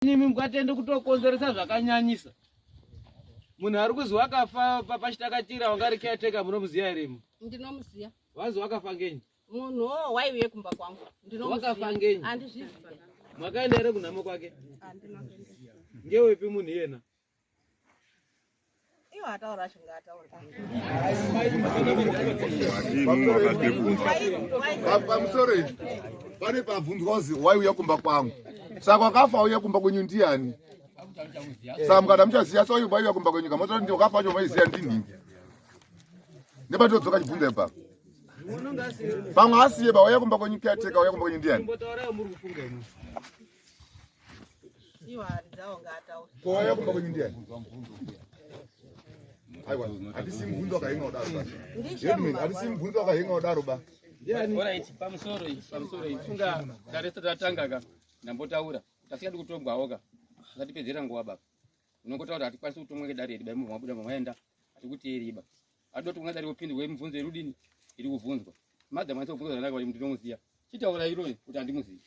Imi mukatende kutokonzeresa zvakanyanyisa. Munhu ari kuzi wakafa pachitakatira wanga ari caretaker munomuziva here imi? Ndinomuziva. Wanzi wakafa ngenyi? Munhu wo waiuye kumba kwangu. Ndinomuziva. Wakafa ngenyi? Handizvizivi. Makaenda here kunhamo kwake? Handina kuenda. Ngewepi munhu iyena? Iwo ataura acho ngaataure. Pamusoro izvi pane pabvunzwa kuzi waiuya kumba kwangu saka wakafa auya kumba kwenyu ndiyani saka mukada muchaziva sa waiuya kumba kwenyu kamotora ndi wakafa acho maiziva ndinhingi nepatodzoka chibvunza ipapo pamwe asiye ba wauya kumba kwenyu caretaker wauya kumba kwenyu ndiyani Kowaya kumba kwenyu ndiani? Aiwa, hatisi mubvunzo wakahenga kudaro ba. Headman, hatisi mubvunzo wakahenga kudaro ba. Alright, pamusoro iyi, pamusoro iyi. Funga dare risati ratanga ka. Ndambotaura. Tasingadi kutongwawo ka. Usatipedzera nguva baba. Unongotaura hatikwanisi kutongwa ngedare iri bai mabuda maenda. Hatikuteeri ba. Adoti ungadari wopindurwa mibvunzo iri kudini iri kuvhunzwa. Madam anisa kubvunza zvakanaka kuti ndinomuziya. Chitaura iroi kuti handimuziyi.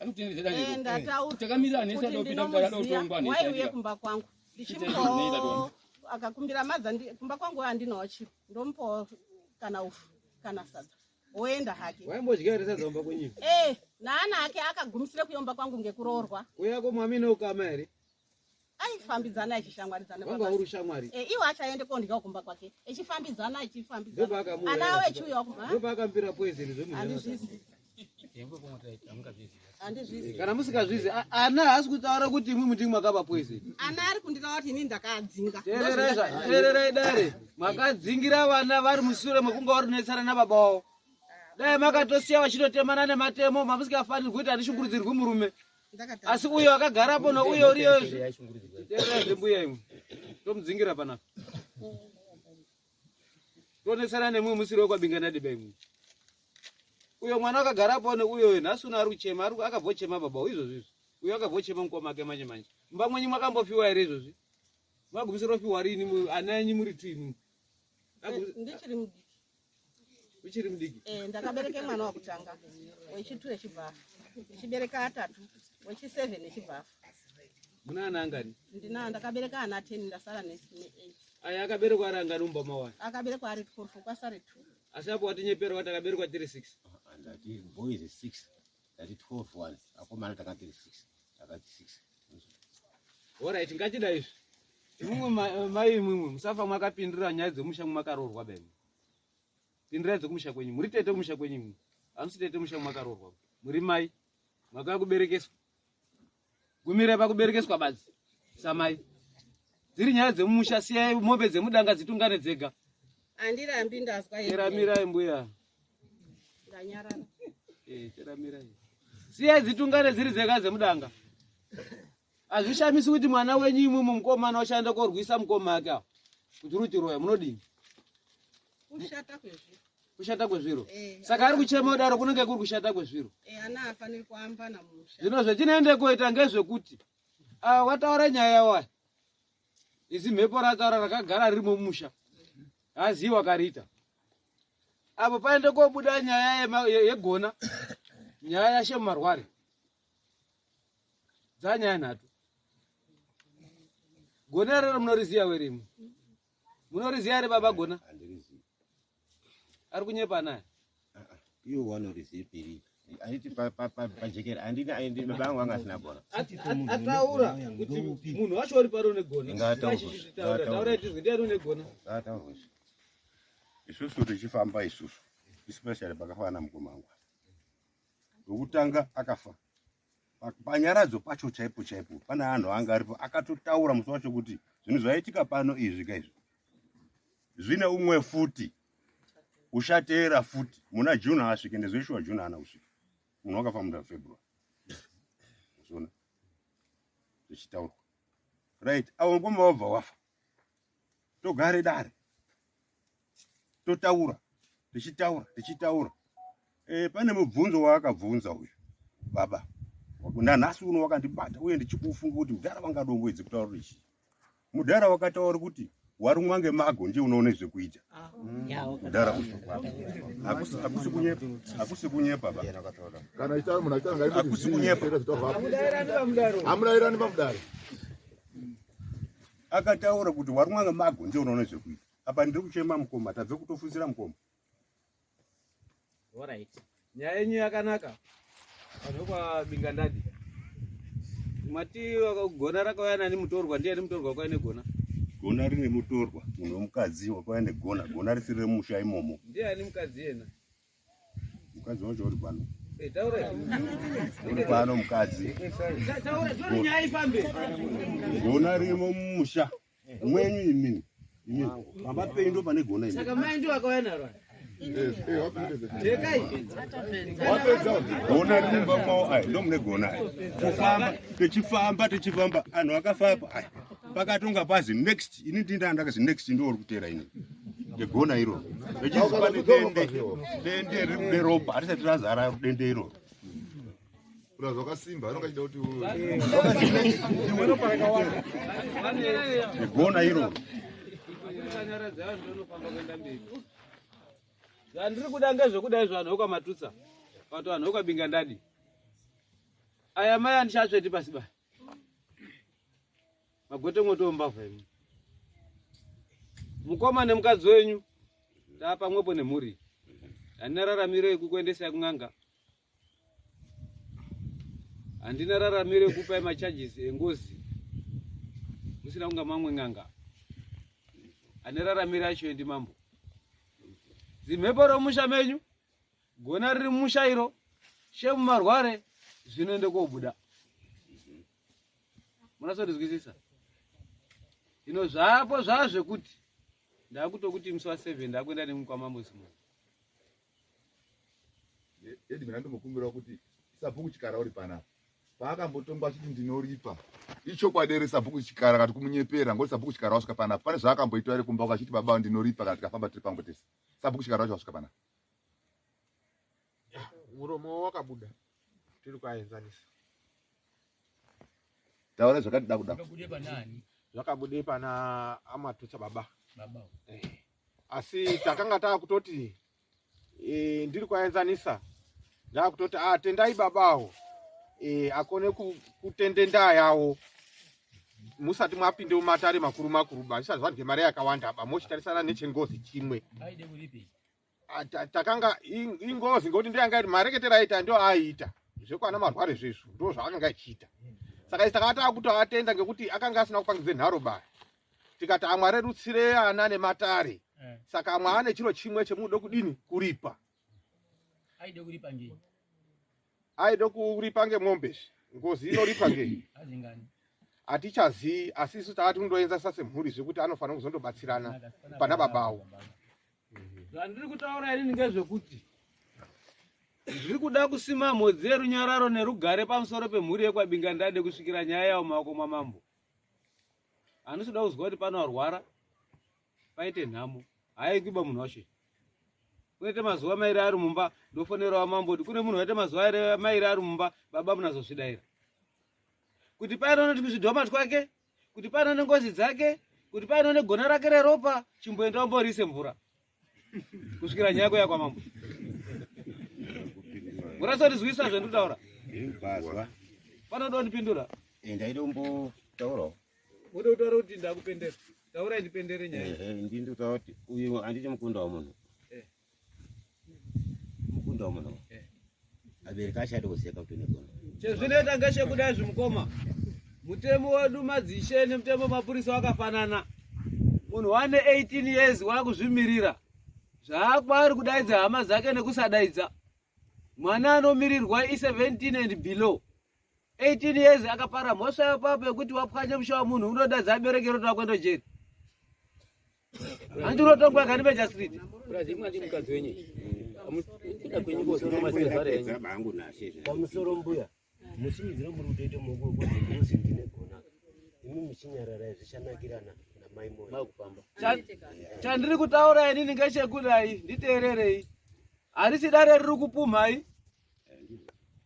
Anokutenderedza dare Eh, iro. ndataura Takamirira nesi kuti adopinda mudare ndinomuziya adotongwa nesi. waiuye andika. kumba kwangu Chitaura iroi ndichimupawo akakumbira madza kumba kwangu handinawo chiro ndomupawo kana ufu kana sadza oenda hake Waimbodya here sadza kumba kwenyu? Eh, naana ake akagumisira kuyomba kwangu ngekuroorwa Kuya ko mwamine ukama here? Aifambidzana achishamwaridzana Wanga uri ushamwari. Eh, iwo achaende kondyawo kumba kwake echifambidzana echifambidzana ana awo echiuyawo kumba. Ndopaakamupira poison zvemunhu. Handizvizi. Handizvizi. Kana musikazvizi ana haasi kutaura kuti imwi ndimwi makapa poison. Ana ari kunditaura kuti ini ndakaadzinga. Teererai dare. Makadzingira vana vari mushure mekunge vari kunetsana nababa wavo. Dai makatosiya vachitotemana nematemo mamusikafanirwi kuti handishungurudzirwi murume. Asi uyo akagarapo nouyo uriyo teererai zvembuya imwe. Tomudzingira panapa. Tonetsana nemwi musiri wekwabingana diba imwe. Uyo mwana akagarapo neuyo nhasi uno ari kuchema akabvochema baba izvozvi izvi. Uyo akabvochema mukoma ake manje manje. Mumba mwenyu mwakambofiwa here izvozvi? Magumisiro ofiwa rini ana enyu muri tu imwi? Ndichiri mudiki. Uchiri mudiki? Eh, ndakabereka mwana wakutanga wechitu echibva afa. Ndichibereka atatu wechi7 echibva afa. Muna ana angani? Ndina ndakabereka ana 10 ndasara ne 8. Aya akaberekwa ari angani mumba mawani? Akaberekwa ari 12 kwasare 2. Asi apo watinyepera wati akaberekwa tiri 6. Ndati boys 6, ndati 12 ones. Akomana tanga tiri 6, takati 6. Alright, ngatida izvi. Imwimwi mai imwimwi musafa mwakapindura nyaya dzemusha mwakaroorwa bemi. Pindurai dzekumusha kwenyu. Muri tete kumusha kwenyu imwi. Hamusi tete musha mwakaroorwa. Muri mai. Makauya kuberekeswa. Gumirai pakuberekeswa badzi. Samai. Dziri nyaya dzemumusha siyai mombe dzemudanga dzitungane dzega. Andirambi ndazwa. Teramirai mbuya. Ndanyarara. Eh, teramirai. Siyai dzitungane dziri dzega dzemudanga. Hazvishamisi kuti mwana wenyu imwe mukomana uchaenda korwisa mukoma ake apo. Kuti rutiroya munodini? Kushata kwezviro. Kushata kwezviro. Eh, Saka ari kuchema kudaro kunenge kuri kushata kwezviro. Eh, ana afaniri kuambana musha. Zvino zvatinoenda koita ngezvekuti ah, wataura nyaya waya. Izi mhepo rataura rakagara ririmo mumusha. Hazivi wakariita. Apo paende kobuda nyaya yegona. Nyaya yashe mumarware. Dzanyaya nhatu. Gona rero munoriziya werimo. Munoriziya here baba gona? Handirizivi. Ari kunyepa naye. Ah, ah, iwo wanoriziva piri. Anditi pajekera andina andi baba vangu vanga asina gona. Ataura kuti munhu wacho uri pari une gona. Ngataurwe. Taura tizwe ndiani une gona. Ngataurwe. Isusu tichifamba isusu especially pakafanana mukoma wangu. Wekutanga akafa. Panyaradzo pacho chaipo chaipo pane anhu anga aripo akatotaura musi wacho kuti zvinhu zvaitika pano izvi ka izvi zvine umwe futi ushateera futi muna June haasvike ndezveshuwa June haana kusvika munhu wakafa muna February zviona zvichitaurwa right avo mukoma wabva wafa togare dare totaura tichitaura tichitaura e, pane mubvunzo waakabvunza uyu baba nanhasi uno wakandibata uye ndichikufunga kuti mudhara vangadomboedze kutaura kuti chii mudhara wakataura kuti Warumwa ngemago ndiye unoone zvekuita. Kudhara Hakusi kunyepa. Hakusi kunyepa ba. Kana ichitaura munhu achitaura ngaiti. Hakusi kunyepa. Hamudairani pamudare. Akataura kuti warumwa ngemago ndiye unoone zvekuita. Apa ndiri kuchema mukoma, tabve kutofudzira mukoma. Alright. Nyaya yenyu yakanaka. Vanhu vekwaBinga ndadi. Mati gona rakauya nani mutorwa ndiani mutorwa wakauya negona? Gona rine mutorwa, munhu wemukadzi wakauya negona, gona risiri remusha imomo. Ndiani mukadzi yena? Mukadzi wacho uri pano. Eh, taura. Uri pano mukadzi. Taura, taura nyaya ifambe. Gona ririmo mumusha. Mwenyu imini. Imini. Pamba penyu ndo pane gona imini. Saka mai ndiwo akauya naro. Tekai. Gona riri mumba mwawo aya ndo mune gona aya. Kufamba techifamba techifamba anhu akafamba aya. Pakatonga pazi next ini ndinda ndakazi next ndo uri kuteera ini. Ngegona iro. Rechizi pane dende. Dende riri kude ropa harisati razara dende iro. Kuna zvakasimba anonga achida kuti Gona iro. Zvandiri kuda ngezvekudai zvanhu vekwaMatutsa pato vanhu vekwaBinga ndadi. Aya mai andichatsveti pasi ba. Magote moto mbavha imi. Mukoma nemukadzi wenyu taapamwepo nemhuri. Handina raramiro yekukuendesai kun'anga. Handina raramiro yekupai macharges engozi musina kunga mamwe n'anga. Ane raramiro acho ndi mambo. Zimhepo romusha menyu gona riri mumusha iro shemu marware zvinoende kobuda. Munasondizwisisa? Ino zvapo zvazvekuti ndakutokuti musi wa 7 ndakuenda nemwi kwamambo Simoni. Edmund andombokumbirawo kuti sabhuku Chikara uri panapa paakambotongwa achiti ndinoripa ichokwadi here sabhuku Chikara kati kumunyepera ngokuti sabhuku Chikara wasvika panapa pane zvaakamboitwa here kumba achiti baba ndinoripa kana tikafamba tiri pamwe tese sabhuku Chikara wacho wasvika panapa muromo wakabuda tiri kuaenzanisa taura zvakati da kuda zvakabude pana amatutsa baba eh. Asi takanga taakutoti e, ndiri kuaenzanisa ndakutoti ah, tendai babawo e, akone kutende ndaa yawo musati mwapinde mumatare makuru makuru ba zvisati zvadye mari yakawanda ba mochitarisana nechengozi chimwe ah, takanga ingozi ngokuti ndoyanga iri mareketero aita ndo aiita zvekwana marware zvezvo ndo zvaakanga achiita saka isi takanga takutoatenda ngekuti akanga asina kupangidze nharo baya tikati amwe arerutsire ana nematare eh. Saka amwe ane chiro chimwe chemunoda kudini kuripa aide kuripa ngei aide kuripa ngemombe ngozi inoripa ngei hatichazii asi isu takati kundoenzanisa semhuri zvekuti anofanira kuzondobatsirana pana babawo Zvandiri kutaura inini ngezvekuti ndiri kuda kusima mhodzi yerunyararo nerugare pamusoro pemhuri yekwaBinga ndade kusvikira nyaya yawo maoko mwamambo. Handisi kuda kuzwa kuti pano arwara paite nhamo haaikiba munhu wacho. Kunoita mazuva mairi ari mumba ndofonerawo mambo kuti kune munhu waita mazuva mairi ari mumba baba munazozvidaira. Kuti paine unoti kuzvidhoma twake kuti paine nengozi dzake kuti paine negona rake reropa chimboenda umborise mvura kusvikira nyaya yako yakwamambo. Murasondizwisa zvendikutaura panoda kundipindura. Ndaida kumbotaurawo. Unoda kutaura kuti ndakupendera. Taurai ndipendere nyaya. Ehe, ndini ndikutaura kuti uyu handiti mukunda wemunhu. Eh. Mukunda wemunhu. Eh. Abereki achada kuziva kuti une gona. Chezvinoita ngechekudai zvimukoma. Mutemo wedu madzishe nemutemo wemapurisa wakafanana. Munhu wane 18 years wakuzvimirira. Zvaakwaari kudaidza hama dzake nekusadaidza. Mwana anomirirwa i 17 and below. 18 years akapara mhosva yapapo yekuti wapwanya musha wamunhu unoda dzaberekero kuti wakuenda jeri. Hanti unotongwa kani magistrate. Pamusoro mbuya musimudzira muri kutoita maoko ekuti ndinozi ndine gona imi muchinyararai zvichanakirana namai moyo. Chandiri kutaura inini ngechekudai nditeererei. Harisi dare riri kupumhai.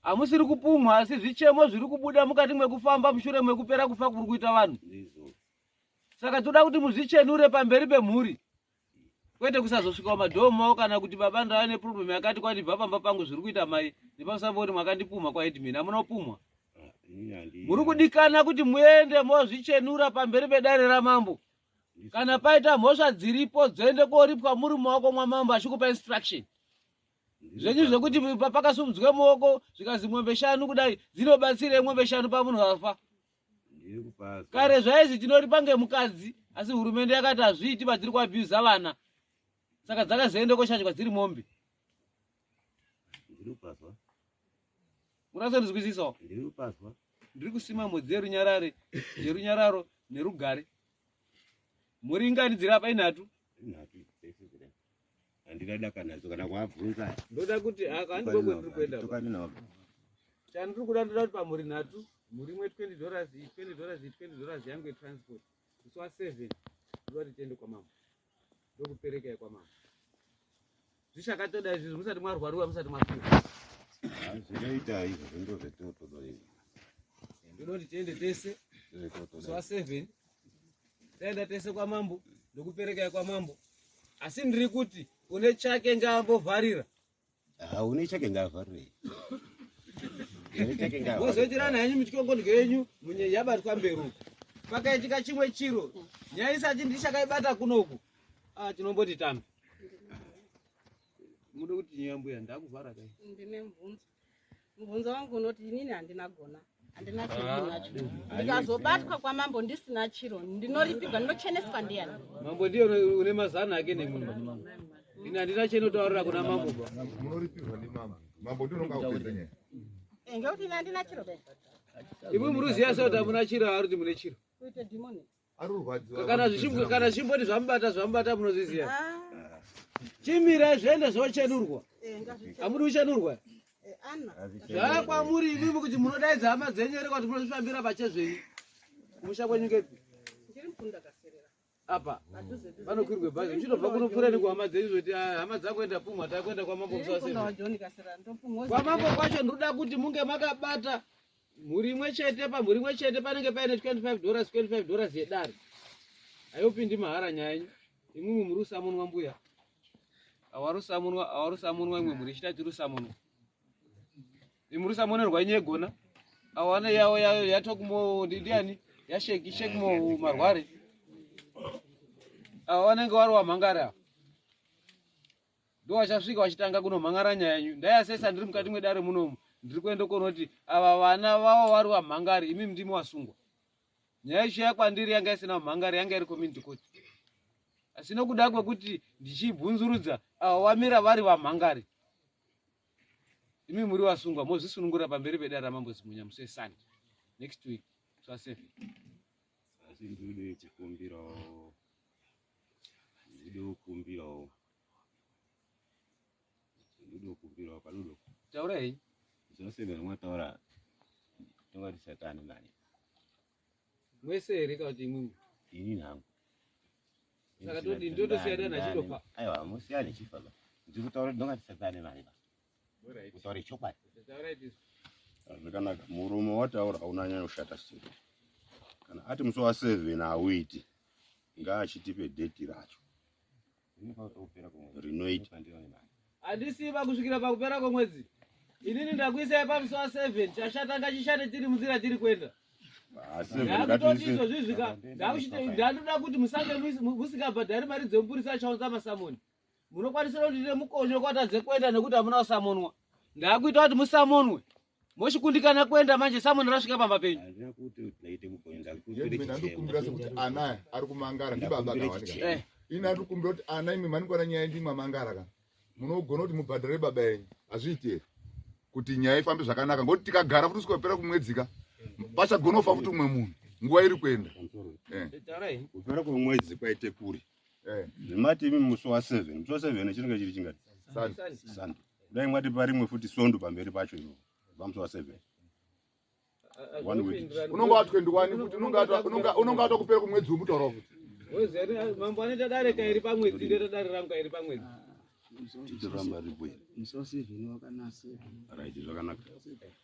Hamusiri kupumhwa asi zvichemo zviri kubuda mukati mwekufamba mushure mekupera kufa kuri kuita vanhu. Saka toda kuti muzvichenure pamberi pemhuri, kwete kusazosvika mumadhoo mavo kana kuti baba ndava neproblem yakati kwandibva pamba pangu zviri kuita mai nepamusana pekuti mwakandipumha kwaheadman. Hamuna kupumhwa. Muri kudikana kuti muende mozvichenura pamberi pedare ramambo. Kana paita mhosva dziripo dzoende koripwa muri mumaoko mwamambo achikupa instruction. Zvenyu zvekuti pakasumudzwe muoko zvikazi mombe shanu kudai dzinobatsirei mombe shanu pamunhu afa? Kare zvaizi tinoripa ngemukadzi asi hurumende yakati hazviiti padziri kuabusa vana, saka dzakazoenda koshanywa dziri mombe. Unasondizwisisawo? Ndiri kusima mhodzi yerunyarare yerunyararo nerugare. Mhuri ingani dziri apa? Inhatu. Handina daka nadzo kana kuabvunza. Ndoda kuti handiko kwendiri kuenda. Chandiri kuda ndoda kuti pamhuri nhatu mhuri imwe 20 dollars, 20 dollars, 20 dollars yangu yetransport. Musi wa 7 ndoda kuti tiende kwamambo. Ndokuperekai kwamambo. Zvichakatoda izvi musati mwarwariwa musati mwafiwa. Zvinoita izvo ndozvetinotoda izvi. Ndoda kuti tiende tese musi wa 7 taenda tese kwamambo ndokuperekai kwamambo. Asi ndiri kuti une chake ngaambovharira. Ah, une chake ngaavharire. Mozoitirana henyu muchikongodyo yenyu munye yabatwa mberi uku. Pakaitika chimwe chiro nyaya isati ndichakaibata kunoku. Ah, tinomboti tambe. Mude kuti nyaya mbuya ndakuvhara kai. Ndine mubvunzo. Mubvunzo wangu unoti inini handina gona. Handina chiro nacho. Ndikazobatwa kwamambo ndisina chiro, ndinoripirwa, ndinocheneswa ndiyani? Mambo ndiye une mazana ake nemunhu. Ini handina chenotaurira kuna mambo ba. Munoripirwa ndimambo. Mambo ndiye unonga kupedza nyaya. Ngekuti ini handina chiro be. Imwi muruziya sei kuti hamuna chiro ari kuti mune chiro? Kuite demon. Arurwadziwa. Kana zvichimbo kana zvichimboti zvamubata zvamubata munozviziya. Chimirai zviende zvochenurwa. Hamudi kuchenurwa? Zvaa kwamuri imimi kuti munodaidza hama dzenyu here kuti munozvifambira pachezvenyu. Kumusha kwenyu ngepi? Ndiri mukunda kaserera. Apa panokwirwe bhazi muchitobva kunopfuura nekuhama dzenyu zvoti hama dzakuenda pumwa takuenda kwamambo Mukunda waJohn Kaserera ndopumwa. Kwamambo kwacho ndinoda kuti munge makabata mhuri imwe chete pamhuri imwe chete panenge paine 25 dollars 25 dollars yedare. Haipindi mahara nyaya yenyu. Imwimwi muri usamunwa mbuya. Awarusamunwa awarusamunwa imwe mhuri ichitati rusamunwa. Imwe rusamunerwa inyegona. Awana yawo yayo yatokumo ndiani yasheki shekimo marware. Awa vanenge vari wamhangari ava. Ndo vachasvika vachitanga kunomhangara nyaya yenyu. Ndayasesa ndiri mukati mwedare munomu. Ndiri kuenda konoti ava vana vavo vari vamhangari imi ndimi wasungwa. Nyaya yacho yakwandiri yanga isina mhangari yanga iri community court. Asi nokuda kwekuti ndichibvunzurudza ava wamira vari vamhangari. Imi muri vasungwa mozvisunungura pamberi pedare ramambo Zimunya musi weSunday next week musi wa 7. Asi ndode chikumbirawo ndode kukumbirawo ndode kukumbirawo padodo. Taura henyu. Zvose zvamataura tingati satani nani. Mwese here kana kuti imwimwi? Ini hangu. Saka toti ndotosiyana nachidofa. Aiwa musiyane chifa ba. Ndiri kutaura ndongati satani nani ba. Kutaura chokwadi. Taura izvi. Zvakanaka muromo wataura hauna nyanya kushata sei. Kana ati musi wa 7 hauiti ngaachitipe date racho rinoita. Handisiba kusvikira pakupera kwemwedzi. Inini ndakuisai pamusi wa 7 chashata ngachishate tiri munzira tiri kuenda. Ndakutoti izvozvi zvika ndakuda kuti musange musingabhadhari mari dzemupurisa achaunza masamoni. Munokwanisa kuti ndine mukonyo kwatadze kuenda nekuti hamuna kusamonwa. Ndakuita kuti musamonwe. Mochikundikana kuenda manje samoni rasvika pamba penyu. Handina kuti ndaite mukonyo ndakuti ndikumbira sekuti ana ari kumangara ndibaba kawanika. Ini ari kukumbira kuti ana imi manikwana nyaya ndimwa mangara ka. Munogona kuti mubhadhare baba yenyu. Hazviiti here? Kuti nyaya ifambe zvakanaka ngokuti tikagara futi kusvika kumwedzi ka pachagona kufa futi umwe munhu nguva iri kuenda. Kupera kwemwedzi kwaite kuri. Zvimati imi musi wa 7 musi wa 7 chinenge chiri chingati? Sunday. Kudai mwati parimwe futi sondo pamberi pacho ivo pamusi wa 7. One week. Unonga wa 21 futi unonga watokupera kumwedzi wemutauro futi. Mambo anoita dare kairi pamwedzi ndoita dare rangu kairi pamwedzi. Titoramba ripo here? Musi wa 7 wakanaka. Right, zvakanaka.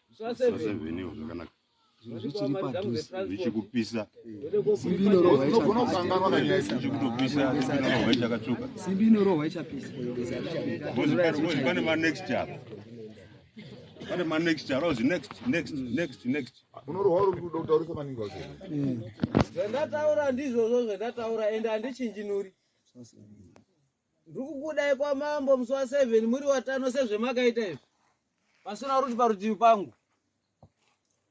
Musi wa 7 iwo zvakanaka. Zvichiri padhuze. Zvichikupisa. Simbi inorohwa Unogona kukanganwa kanyaya ichapisa. Zvichikutopisa, simbi inorohwa ichakatsvuka. Simbi inorohwa ichapisa. Because pane ma next apa. Pane ma next arozi next next next next. Unorohwa uri kuda kutaurisa maningi wacho. Zvandataura ndizvozvo zvandataura ende handichinjinuri. Ndiri kukudai kwamambo musi wa 7 muri watano sezvemakaita izvi. Pasina ruti parutivi pangu.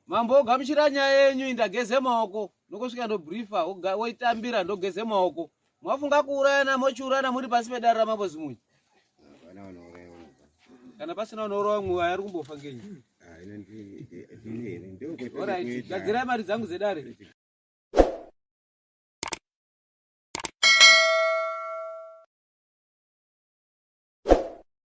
Mambo ogamuchira nyaya yenyu ndageze maoko nokusvika ndobriefa woitambira ndogeze maoko. Mwafunga kuurayana mochiurayana muri pasi pedare ramambo Zimunyi. Kana pasina unouraya mumwe ari kumbofa ngenyi? Alright, gadzirai mari dzangu dzedare.